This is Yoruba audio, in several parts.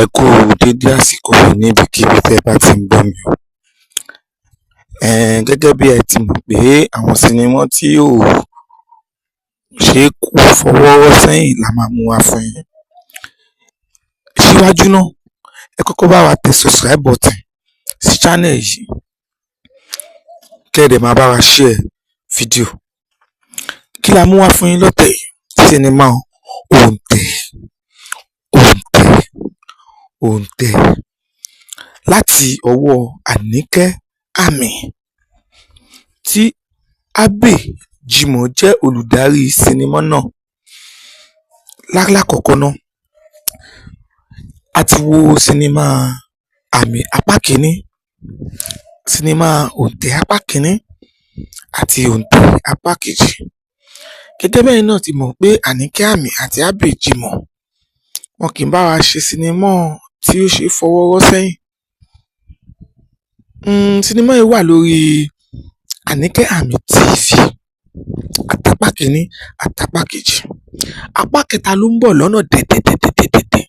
Ẹ kú u dédé àsìkò yìí níbikíbi tẹ́ ẹ bá ti ń gbọ́ mi o. Gẹ́gẹ́ bí ẹ ti mọ̀ pé àwọn sinimá tí ò ṣe é fọwọ́ rọ́ sẹ́yìn la máa mú wá fún yín. Síwájú ná, ẹ kọ́kọ́ bá wa tẹ subscribe button sí channel yìí, kẹ́ ẹ dẹ̀ máa bá wa share fídíò. Kí la mú wá fún yín lọ́tẹ̀ yìí? Sinimá Òǹtẹ̀, Òǹtẹ̀, Òǹtẹ̀ láti ọwọ́ Àníkẹ́ Àmì, tí Abbey Jimoh jẹ́ olùdarí sinimá náà. Lálákọ̀ọ́kọ́ ná, a ti wo sinimá Àmì apá kìíní, sinimá Òǹtẹ̀ apá kìíní àti Òǹtẹ̀ apá kejì. Gẹ́gẹ́ bẹ́yìn náà ti mọ̀ pé Àníkẹ́ Àmì àti Abbey Jimoh, wọn kì í bá wa ṣe sinimá tí ó ṣe é fọwọ́ rọ́ sẹ́yìn. Sinimá yìí wà lórí Àníkẹ́ Àmì TV, àtapá kìíní àtapá kejì. Apá kẹta ló ń bọ̀ lọ́nà dẹ̀dẹ̀dẹ̀dẹ̀dẹ̀dẹ̀.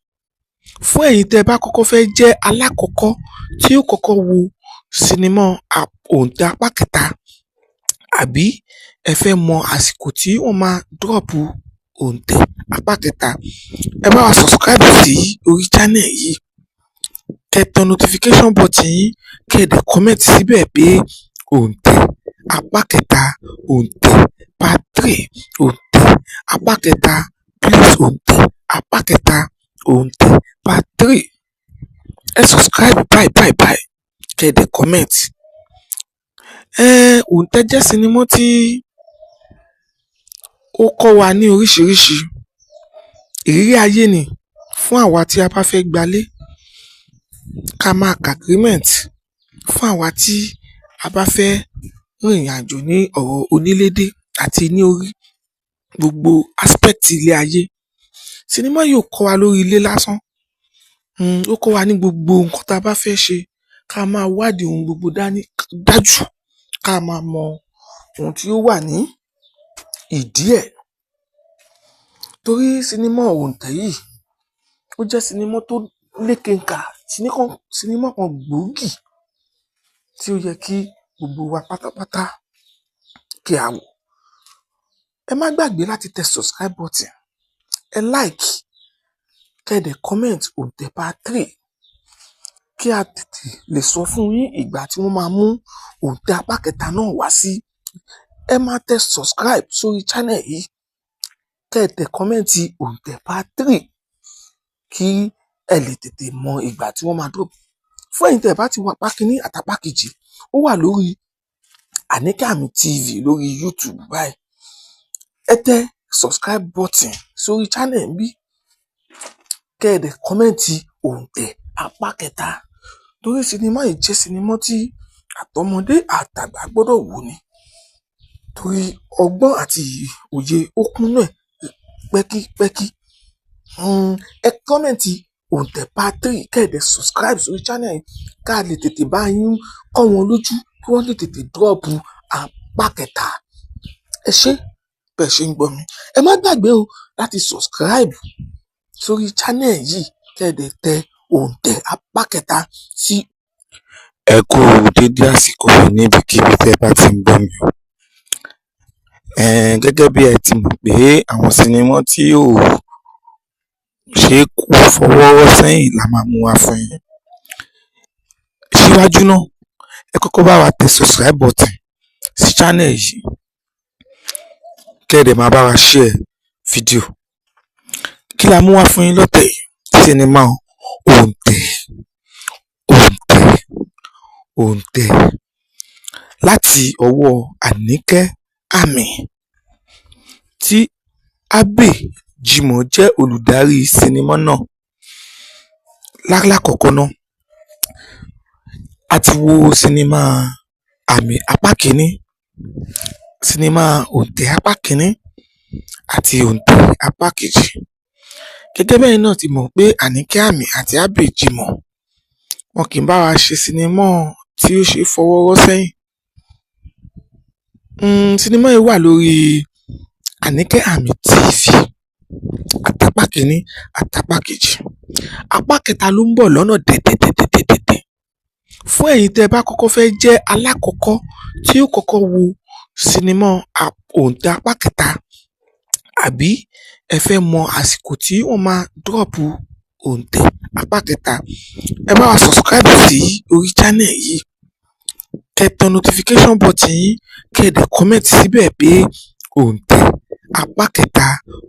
Fún ẹ̀yin tẹ́ ẹ bá kọ́kọ́ fẹ́ jẹ́ alákọ̀ọ́kọ́ tí ó kọ́kọ́ wo sinimá Òǹtẹ̀ apá kẹta, àbí ẹ fẹ́ mọ àsìkò tí wọ́n máa drop Òǹtẹ̀ apá kẹta, ẹ bá wa subscribe sí orí channel yìí, kẹ́ ẹ tan notification button yín, kẹ́ ẹ dẹ̀ comment síbẹ̀ pé Òǹtẹ̀ apá kẹta, Òǹtẹ̀ part three, Òǹtẹ̀ apá kẹta, please, Òǹtẹ̀ apá kẹta, Òǹtẹ̀ part three. Ẹ subscribe báyìí báyìí báyìí, kẹ́ ẹ dẹ̀ comment. Òǹtẹ̀ jẹ́ sinimá tí ó kọ́ wa ní oríṣiríṣi ìrírí ayé ni. Fún àwa tí a bá fẹ́ gbalé, ká máa ka agreement. Fún àwa tí a bá fẹ́ rìnrìn àjò ní ọ̀rọ̀ onílédé àti ní orí gbogbo aspect ilé ayé, sinimá yìí ò kọ́ wa lórí ilé lásán, ó kọ́ wa ní gbogbo nǹkan tá a bá fẹ́ ṣe, ká máa wádìí ohun gbogbo dání dájú, ká máa mọ ohun tí ó wà ní ìdí ẹ̀. Torí sinimá Òǹtẹ̀ yìí, ó jẹ́ sinimá tó lékenkà, sinimá kan gbòógì tí ó yẹ kí gbogbo wa pátápátá kí a wò. Ẹ má gbàgbé láti tẹ subscribe button, ẹ like, kẹ́ ẹ dẹ̀ comment Òǹtẹ̀ part three, kí a tètè lè sọ fún yín ìgbà tí wọ́n máa mú Òǹtẹ̀ apá kẹta náà wá sí. Ẹ máa tẹ subscribe sórí channel yìí, kẹ́ ẹ tẹ comment Òǹtẹ̀ part three, kí ẹ lè tètè mọ ìgbà tí wọ́n máa drop. Fún ẹ̀yin tẹ́ ẹ bá ti wo apá kìíní àtapá kejì, ó wà lórí Àníkẹ́ Àmì TV lórí YouTube báyìí. Ẹ tẹ subscribe button sórí channel ńbí, kẹ́ ẹ dẹ̀ comment Òǹtẹ̀ apá kẹta, torí sinimá yìí jẹ́ sinimá tí àtọmọdé àtàgbà gbọ́dọ̀ wò ni, torí ọgbọ́n àti òye ó kúnnú ẹ̀ pẹ́kípẹ́kí. Ẹ comment Òǹtẹ̀ part three, kẹ́ ẹ dẹ̀ subscribe sórí channel yìí, ká lè tètè bá yín kọ́ wọn lójú, kí wọ́n lè tètè drop apá kẹta. Ẹ ṣé bẹ́ẹ̀ ṣe ń gbọ́ mi. Ẹ má gbàgbé o láti subscribe sórí channel yìí, kẹ́ ẹ dẹ̀ tẹ Òǹtẹ̀ apá kẹta sí. Ẹ kú u dédé àsìkò yìí níbikíbi tẹ́ ẹ bá ti ń gbọ́ mi o. Gẹ́gẹ́ bí ẹ ti mọ̀ pé àwọn sinimá tí ò ṣe é fọwọ́ rọ́ sẹ́yìn la máa mú wá fún yín. Síwájú ná, ẹ kọ́kọ́ bá wa tẹ subscribe button sí channel yìí, kẹ́ ẹ dẹ̀ máa bá wa share fídíò. Kí la mú wá fún yín lọ́tẹ̀ yìí? Sinimá Òǹtẹ̀, Òǹtẹ̀, Òǹtẹ̀ láti ọwọ́ Àníkẹ́ Àmì, tí Abbey Jimoh jẹ́ olùdarí sinimá náà. Lálákọ̀ọ́kọ́ ná, a ti wo sinimá Àmì apá kìíní, sinimá Òǹtẹ̀ apá kìíní àti Òǹtẹ̀ apá kejì. Gẹ́gẹ́ bẹ́yìn náà ti mọ̀ pé Àníkẹ́ Àmì àti Abbey Jimoh, wọn kì í bá wa ṣe sinimá tí ó ṣe é fọwọ́ rọ́ sẹ́yìn. Sinimá yìí wà lórí Àníkẹ́ Àmì TV. Àtapá kìíní àtapá kejì, apá kẹta ló ń bọ̀ lọ́nà dẹ̀dẹ̀dẹ̀dẹ̀dẹ̀. Fún ẹ̀yin tẹ́ ẹ bá kọ́kọ́ fẹ́ jẹ́ alákọ̀ọ́kọ́ tí ó kọ́kọ́ wo sinimá Òǹtẹ̀ apá kẹta, àbí ẹ fẹ́ mọ àsìkò tí wọ́n máa drop Òǹtẹ̀ apá kẹta, ẹ bá wa subscribe sí orí channel yìí, kẹ́ tan notification button yín, kẹ́ ẹ dẹ̀ comment síbẹ̀ pé Òǹtẹ̀ apá kẹta,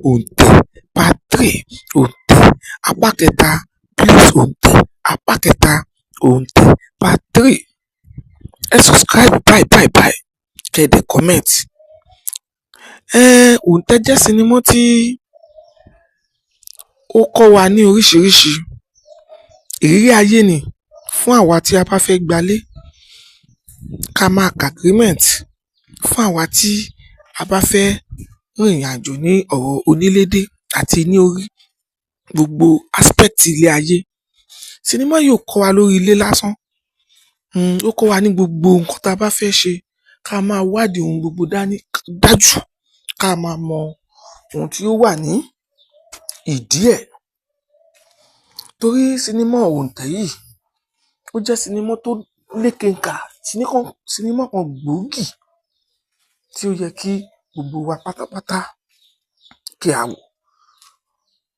Òǹtẹ̀ part 3, Òǹtẹ̀ apá kẹta, please, Òǹtẹ̀ apá kẹta, Òǹtẹ̀ part 3. Ẹ subscribe báyìí báyìí báyìí, kẹ́ ẹ dẹ̀ comment. Òǹtẹ̀ jẹ́ sinimá tí ó kọ́ wa ní oríṣiríṣi ìrírí ayé ni fún àwa tí a bá fẹ́ gbalé, ká máa ka agreement, fún àwa tí a bá fẹ́ rìnrìn àjò ní ọ̀rọ̀ onílédé àti ní orí gbogbo aspect ilé ayé. Sinimá yìí ò kọ́ wa lórí ilé lásán, ó kọ́ wa ní gbogbo nǹkan tá a bá fẹ́ ṣe, ká máa wádìí ohun gbogbo dání dájú, ká máa mọ ohun tí ó wà ní ìdí ẹ̀. Torí sinimá Òǹtẹ̀ yìí, ó jẹ́ sinimá tó lékenkà, sinimá kan gbòógì tí ó yẹ kí gbogbo wa pátápátá kí a wò.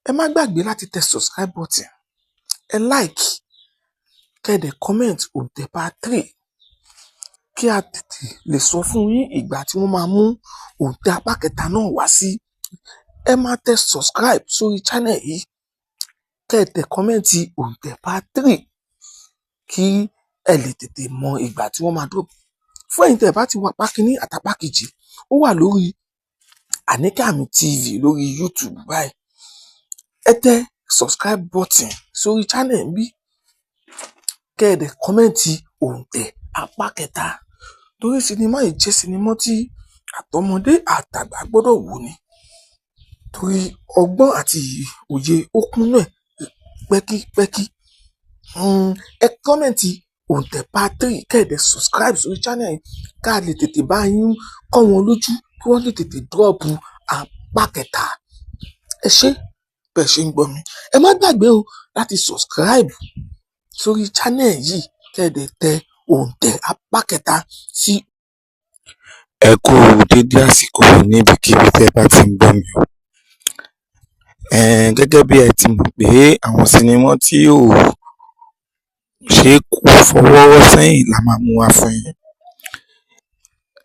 Ẹ má gbàgbé láti tẹ subscribe button, ẹ like, kẹ́ ẹ dẹ̀ comment Òǹtẹ̀ part 3, kí a tètè lè sọ fún yín ìgbà tí wọ́n máa mú Òǹtẹ̀ apá kẹta náà wá sí. Ẹ máa tẹ subscribe sórí channel yìí, kẹ́ ẹ tẹ comment Òǹtẹ̀ part 3, kí ẹ lè tètè mọ ìgbà tí wọ́n máa drop. Fún ẹ̀yin tẹ́ ẹ bá ti wo apá kínní àtapá kejì, ó wà lórí Àníkẹ́ Àmì TV lórí YouTube báyìí. Ẹ tẹ subscribe button sórí channel bí, kẹ́ ẹ dẹ̀ comment Òǹtẹ̀ apá kẹta, torí sinimá yìí jẹ́ sinimá tí àtọmọdé àtàgbà gbọ́dọ̀ wò ni, torí ọgbọ́n àti òye ó kúnnú ẹ̀ pẹ́kípẹ́kí. Ẹ comment Òǹtẹ̀ part 3, kẹ́ ẹ dẹ̀ subscribe sórí channel yìí, ká lè tètè bá yín kọ́ wọn lójú, kí wọ́n lè tètè drop apá kẹta. Ẹ ṣé bẹ́ẹ̀ ṣe ń gbọ́ mi. Ẹ má gbàgbé o láti subscribe sórí channel yìí, kẹ́ ẹ dẹ̀ tẹ Òǹtẹ̀ apá kẹta sí. Ẹ kú dédé àsìkò yìí níbikíbi tẹ́ ẹ bá ti ń gbọ́ mi o. Gẹ́gẹ́ bí ẹ ti mọ̀ pé àwọn sinimá tí ò ṣe é fọwọ́ rọ́ sẹ́yìn la máa mú wá fún yín.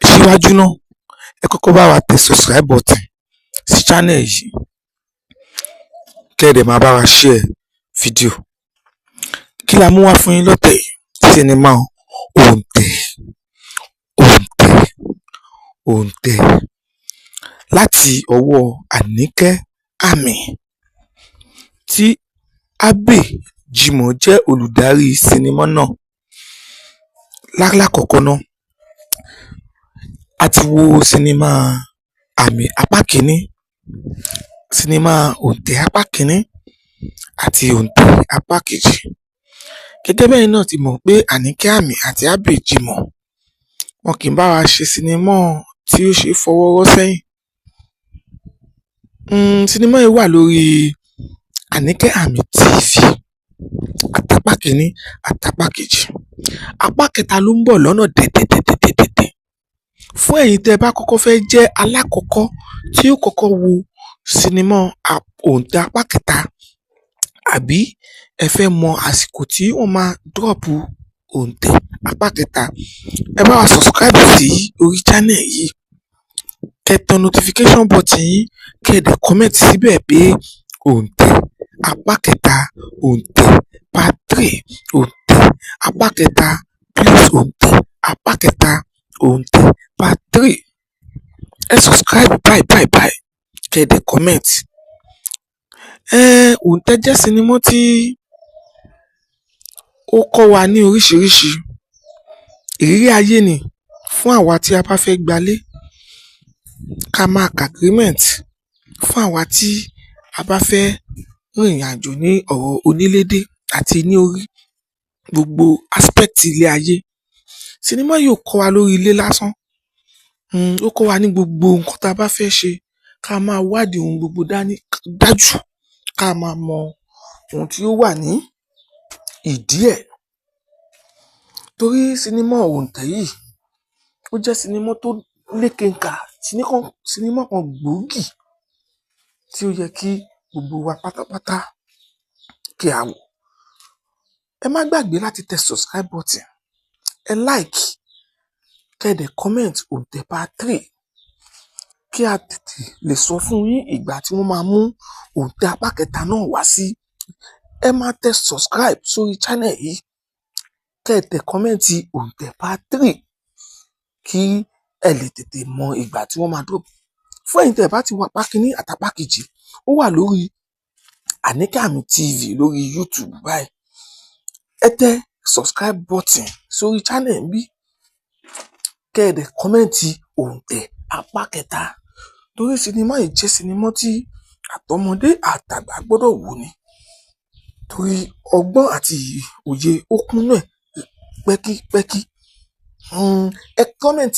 Síwájú náà, ẹ kọ́kọ́ bá wa tẹ subscribe button sí channel yìí, kẹ́ ẹ dẹ̀ máa bá wa share fídíò. Kí la mú wá fún yín lọ́tẹ̀ yìí? Sinimá Òǹtẹ̀, Òǹtẹ̀, Òǹtẹ̀ láti ọwọ́ Àníkẹ́ Àmì, tí Abbey Jimoh jẹ́ olùdarí sinimá náà. Lálákọ̀ọ́kọ́ ná, a ti wo sinimá Àmì apá kìíní, sinimá Òǹtẹ̀ apá kìíní àti Òǹtẹ̀ apá kejì. Gẹ́gẹ́ bẹ́yìn náà ti mọ̀ pé Àníkẹ́ Àmì àti Abbey Jimoh, wọn kì í bá wa ṣe sinimá tí ó ṣe é fọwọ́ rọ́ sẹ́yìn. Sinimá yìí wà lórí Àníkẹ́ Àmì TV, àtapá kìíní àtapá kejì, apá kẹta ló ń bọ̀ lọ́nà dẹ̀dẹ̀dẹ̀dẹ̀dẹ̀. Fún ẹ̀yin tẹ́ ẹ bá kọ́kọ́ fẹ́ jẹ́ alákọ̀ọ́kọ́ tí ó kọ́kọ́ wo sinimá Òǹtẹ̀ apá kẹta, àbí ẹ fẹ́ mọ àsìkò tí wọ́n máa drop Òǹtẹ̀ apá kẹta, ẹ bá wa subscribe sí orí channel yìí, kẹ́ tan notification button yín, kẹ́ ẹ dẹ̀ comment síbẹ̀ pé Òǹtẹ̀ apá kẹta, Òǹtẹ̀ part 3, Òǹtẹ̀ apá kẹta, please, Òǹtẹ̀ apá kẹta, Òǹtẹ̀ part 3. Ẹ subscribe báyìí báyìí báyìí, kẹ́ ẹ dẹ̀ comment. Òǹtẹ̀ jẹ́ sinimá tí ó kọ́ wa ní oríṣiríṣi ìrírí ayé ni fún àwa tí a bá fẹ́ gbalé, ká máa ka agreement, fún àwa tí a bá fẹ́ rìnrìn àjò ní ọ̀rọ̀ onílédé àti ní orí gbogbo aspect ilé ayé. Sinimá yìí ò kọ́ wa lórí ilé lásán, ó kọ́ wa ní gbogbo nǹkan tá a bá fẹ́ ṣe, ká máa wádìí ohun gbogbo dání dájú, ká máa mọ ohun tí ó wà ní ìdí ẹ̀. Ká máa wádìí ohun gbogbo dání dájú, ká máa mọ ohun tí ó wà ní ìdí ẹ̀. Torí sinimá Òǹtẹ̀ yìí, ó jẹ́ sinimá tó lékenkà, sinimá kan gbòógì tí ó yẹ kí gbogbo wa pátápátá kí a wò. Ẹ má gbàgbé láti tẹ subscribe button, ẹ like, kẹ́ ẹ dẹ̀ comment Òǹtẹ̀ part 3, kí a tètè lè sọ fún yín ìgbà tí wọ́n máa mú Òǹtẹ̀ apá kẹta náà wá sí. Ẹ máa tẹ subscribe sórí channel yìí, kẹ́ ẹ tẹ comment Òǹtẹ̀ part 3, kí ẹ lè tètè mọ ìgbà tí wọ́n máa drop. Fún ẹ̀yin tẹ́ ẹ bá ti wo apá kínní àtapá kejì, ó wà lórí Àníkẹ́ Àmì TV lórí YouTube báyìí. Ẹ tẹ subscribe button sórí channel bí, kẹ́ ẹ dẹ̀ comment Òǹtẹ̀ apá kẹta. Torí sinimá yìí jẹ́ sinimá tí àtọmọdé àtàgbà gbọ́dọ̀ wò ni, torí ọgbọ́n àti òye ó kúnnú ẹ̀ pẹ́kípẹ́kí. Ẹ comment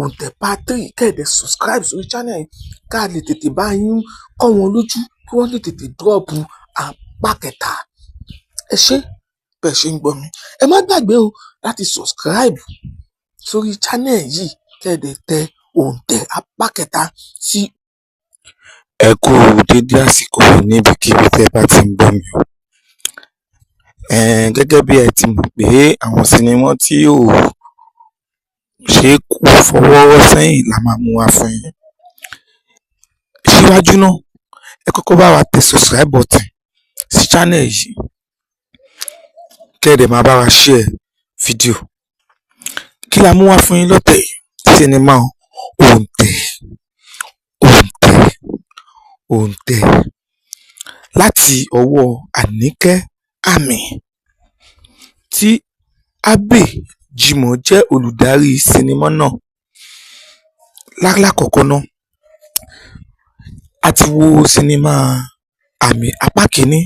Òǹtẹ̀ part 3, kẹ́ ẹ dẹ̀ subscribe sórí channel yìí, ká lè tètè bá yín kọ́ wọn lójú, kí wọ́n lè tètè drop apá kẹta. Ẹ ṣé bẹ́ẹ̀ ṣe ń gbọ́ mi. Ẹ má gbàgbé o láti subscribe sórí channel yìí, kẹ́ ẹ dẹ̀ tẹ Òǹtẹ̀ apá kẹta sí. Ẹ kú dédé àsìkò yìí níbikíbi tẹ́ ẹ bá ti ń gbọ́ mi o. Gẹ́gẹ́ bí ẹ ti mọ̀ pé àwọn sinimá tí ò ṣeé fọwọ́ rọ́ sẹ́yìn la máa mú wá fún yín. Síwájú náà, ẹ kọ́kọ́ bá wa tẹ subscribe button sí channel yìí, kẹ́ ẹ dẹ̀ máa bá wa share fídíò. Kí la mú wá fún yín lọ́tẹ̀ yìí? Sinimá Òǹtẹ̀, Òǹtẹ̀, Òǹtẹ̀ láti ọwọ́ Àníkẹ́ Àmì, tí Abbey Jimoh jẹ́ olùdarí sinimá náà. Lálákọ̀ọ́kọ́ náà, a ti wo sinimá Àmì apá kínní,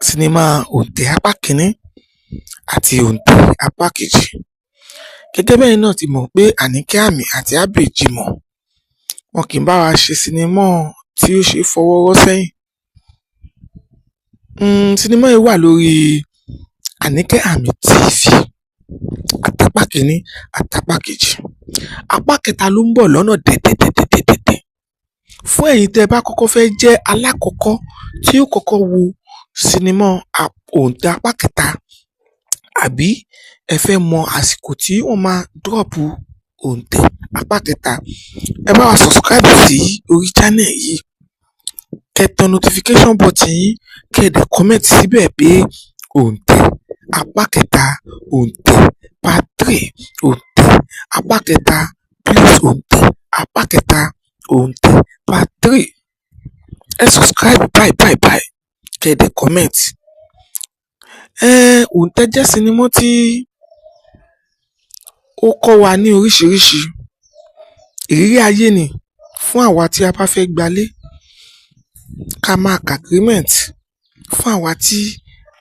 sinimá Òǹtẹ̀ apá kínní àti Òǹtẹ̀ apá kejì. Gẹ́gẹ́ bẹ́ẹ̀ náà ti mọ̀ pé Àníkẹ́ Àmì àti Abbey Jimoh, wọn kì í bá wa ṣe sinimá tí ó ṣe é fọwọ́ rọ́ sẹ́yìn. Sinimá yìí wà lórí Àníkẹ́ Àmì TV, àtàpá kínní àtàpá kejì. Apá kẹta ló ń bọ̀ lọ́nà dẹ̀dẹ̀dẹ̀dẹ̀dẹ̀. Fún ẹ̀yin tẹ́ ẹ bá kọ́kọ́ fẹ́ jẹ́ alákọ̀ọ́kọ́ tí ó kọ́kọ́ wo sinimá Òǹtẹ̀ apá kẹta, àbí ẹ fẹ́ mọ àsìkò tí wọ́n máa drop Òǹtẹ̀ apá kẹta, ẹ bá wa subscribe sí orí channel yìí, kẹ́ tẹ notification button yín, kẹ́ ẹ dẹ̀ comment síbẹ̀ pé Òǹtẹ̀ apá kẹta, Òǹtẹ̀ part 3, Òǹtẹ̀ apá kẹta, please, Òǹtẹ̀ apá kẹta, Òǹtẹ̀ part 3. Ẹ subscribe báyìí báyìí báyìí, kẹ́ ẹ dẹ̀ comment. Òǹtẹ̀ jẹ́ sinimá tí ó kọ́ wa ní oríṣiríṣi ìrírí ayé ni fún àwa tí a bá fẹ́ gbalé, ká máa ka agreement, fún àwa tí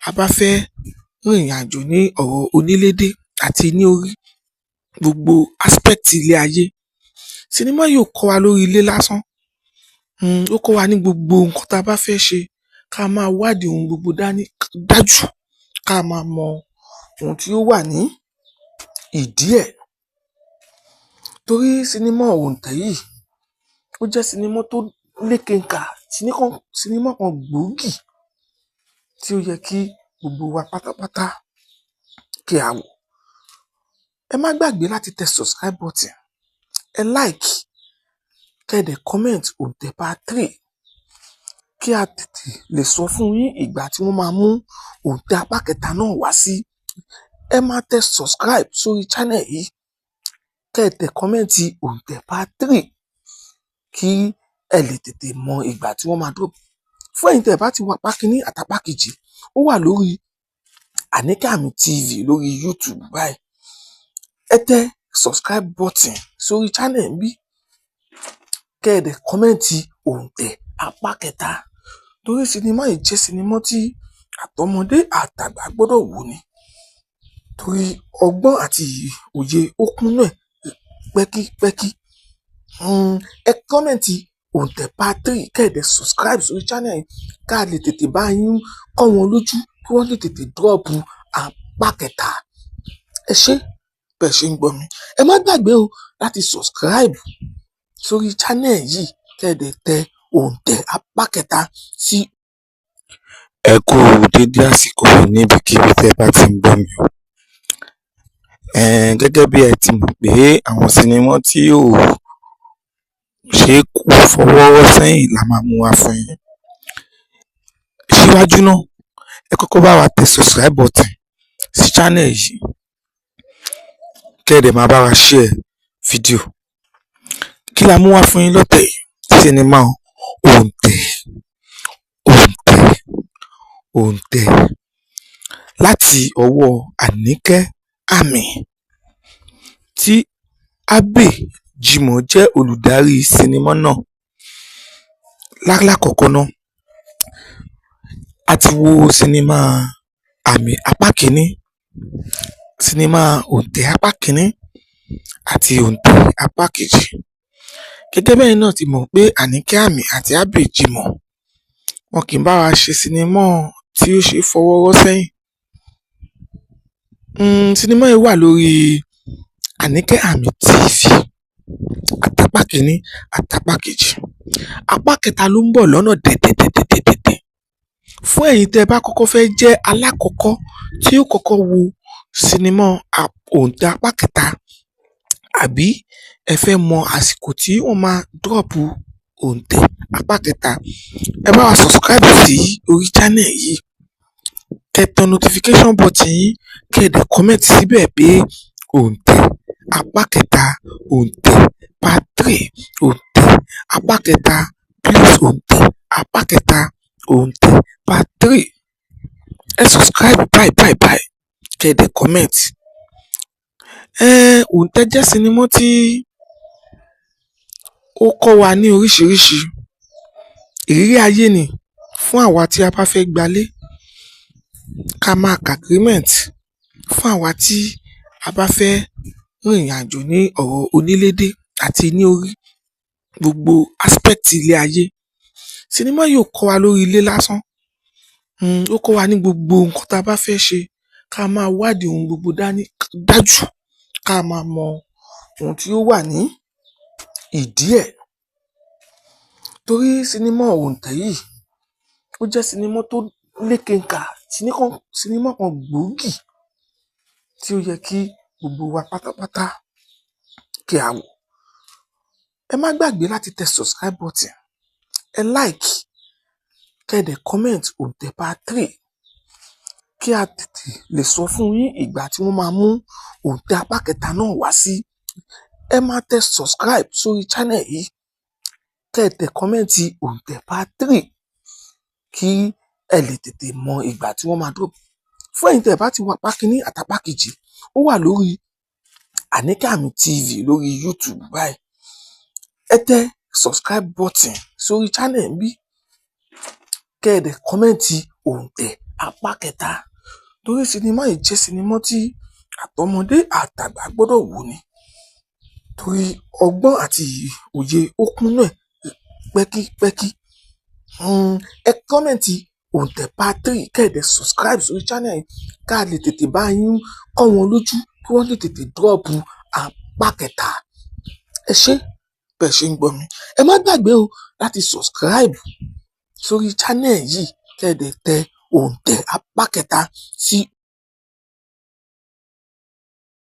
a bá fẹ́ rìnrìn àjò ní ọ̀rọ̀ onílédé àti ní orí gbogbo aspect ilé ayé. Sinimá yìí ò kọ́ wa lórí ilé lásán, ó kọ́ wa ní gbogbo nǹkan tá a bá fẹ́ ṣe, ká máa wádìí ohun gbogbo dání dájú, ká máa mọ ohun tí ó wà ní ìdí ẹ̀. Torí sinimá Òǹtẹ̀ yìí, ó jẹ́ sinimá tó lékenkà, sinimá kan gbòógì tí ó yẹ kí gbogbo wa pátápátá kí a wò. Ẹ má gbàgbé láti tẹ subscribe button, ẹ like, kẹ́ ẹ dẹ̀ comment Òǹtẹ̀ part 3, kí a tètè lè sọ fún yín ìgbà tí wọ́n máa mú Òǹtẹ̀ apá kẹta náà wá sí. Ẹ máa tẹ subscribe sórí channel yìí, kẹ́ ẹ tẹ comment Òǹtẹ̀ part 3, kí ẹ lè tètè mọ ìgbà tí wọ́n máa drop. Fún ẹ̀yin tẹ́ ẹ bá ti wo apá kínní àtapá kejì, ó wà lórí Àníkẹ́ Àmì TV lórí YouTube báyìí. Ẹ tẹ subscribe button sórí channel bí, kẹ́ ẹ dẹ̀ comment Òǹtẹ̀ apá kẹta. Torí sinimá yìí jẹ́ sinimá tí àtọmọdé àtàgbà gbọ́dọ̀ wò ni, torí ọgbọ́n àti òye ó kúnnú ẹ̀ pẹ́kípẹ́kí. Ẹ comment. Òǹtẹ̀ part 3, kẹ́ ẹ dẹ̀ subscribe sórí channel yìí ká lè tètè bá yín kọ́ wọn lójú kí wọ́n lè tètè drop apá kẹta. Ẹ ṣé bẹ́ẹ̀ ṣe ń gbọ́ mi. Ẹ má gbàgbé o láti subscribe sórí channel yìí, kẹ́ ẹ dẹ̀ tẹ Òǹtẹ̀ apá kẹta sí. Ẹ kú dédé àsìkò yìí níbikíbi tẹ́ ẹ bá ti ń gbọ́ mi o. Gẹ́gẹ́ bí ẹ ti mọ̀ pé àwọn sinimá tí ò ṣeé fọwọ́ rọ́ sẹ́yìn la máa mú wá fún yín. Síwájú náà, ẹ kọ́kọ́ bá wa tẹ subscribe button sí channel yìí, kẹ́ ẹ dẹ̀ máa bá wa share fídíò. Kí la mú wá fún yín lọ́tẹ̀ yìí? Sinimá Òǹtẹ̀, Òǹtẹ̀, Òǹtẹ̀ láti ọwọ́ Àníkẹ́ Àmì, tí Abbey Jimoh jẹ́ olùdarí sinimá náà. Lálákọ̀ọ́kọ́ ná, a ti wo sinimá Àmì apá kìíní, sinimá Òǹtẹ̀ apá kìíní àti Òǹtẹ̀ apá kejì. Gẹ́gẹ́ bẹ́yìn náà ti mọ̀ pé Àníkẹ́ Àmì àti Abbey Jimoh, wọn kì í bá wa ṣe sinimá tí ó ṣe é fọwọ́ rọ́ sẹ́yìn. Sinimá yìí wà lórí Àníkẹ́ Àmì TV, àtàpá kìíní àtàpá kejì. Apá kẹta ló ń bọ̀ lọ́nà dẹ̀dẹ̀dẹ̀dẹ̀dẹ̀dẹ̀. Fún ẹ̀yin tẹ́ ẹ bá kọ́kọ́ fẹ́ jẹ́ alákọ̀ọ́kọ́ tí ó kọ́kọ́ wo sinimá Òǹtẹ̀ apá kẹta, àbí ẹ fẹ́ mọ àsìkò tí wọ́n máa drop Òǹtẹ̀ apá kẹta, ẹ bá wa subscribe sí orí channel yìí, kẹ́ tẹ notification button yín, kẹ́ ẹ dẹ̀ comment síbẹ̀ pé Òǹtẹ̀ apá kẹta, Òǹtẹ̀ part 3, Òǹtẹ̀ apá kẹta, please, Òǹtẹ̀ apá kẹta, Òǹtẹ̀ part 3. Ẹ subscribe báyìí báyìí báyìí, kẹ́ ẹ dẹ̀ comment. Òǹtẹ̀ jẹ́ sinimá tí ó kọ́ wa ní oríṣiríṣi ìrírí ayé ni fún àwa tí a bá fẹ́ gbalé, ká máa ka agreement, fún àwa tí a bá fẹ́ rìnrìn àjò ní ọ̀rọ̀ onílédé àti ní orí gbogbo aspect ilé ayé. Sinimá yìí ò kọ́ wa lórí ilé lásán, ó kọ́ wa ní gbogbo nǹkan tá a bá fẹ́ ṣe, ká máa wádìí ohun gbogbo dání dájú, ká máa mọ ohun tí ó wà ní ìdí ẹ̀. Torí sinimá Òǹtẹ̀ yìí, ó jẹ́ sinimá tó lékenkà, sinimá kan gbòógì tí ó yẹ kí gbogbo wa pátápátá kí a wò. Ẹ má gbàgbé láti tẹ subscribe button, ẹ like, kẹ́ ẹ dẹ̀ comment Òǹtẹ̀ part 3, kí a tètè lè sọ fún yín ìgbà tí wọ́n máa mú Òǹtẹ̀ apá kẹta náà wá sí. Ẹ máa tẹ subscribe sórí channel yìí, kẹ́ ẹ tẹ comment Òǹtẹ̀ part 3, kí ẹ lè tètè mọ ìgbà tí wọ́n máa drop. Fún ẹ̀yin tẹ́ ẹ bá ti wo apá kìíní àtàpá kejì, ó wà lórí Àníkẹ́ Àmì TV lórí YouTube báyìí. Ẹ tẹ subscribe button sórí channel bí, kẹ́ ẹ dẹ̀ comment Òǹtẹ̀ apá kẹta, torí sinimá yìí jẹ́ sinimá tí àtọmọdé àtàgbà gbọ́dọ̀ wò ni, torí ọgbọ́n àti òye ó kúnnú ẹ̀ pẹ́kípẹ́kí. Ẹ comment Òǹtẹ̀ part 3, kẹ́ ẹ dẹ̀ subscribe sórí channel yìí ká lè tètè bá yín kọ́ wọn lójú kí wọ́n lè tètè drop apá kẹta. Ẹ ṣé bẹ́ẹ̀ ṣe ń gbọ́ mi. Ẹ má gbàgbé o láti subscribe sórí channel yìí, kẹ́ ẹ dẹ̀ tẹ Òǹtẹ̀ apá kẹta sí.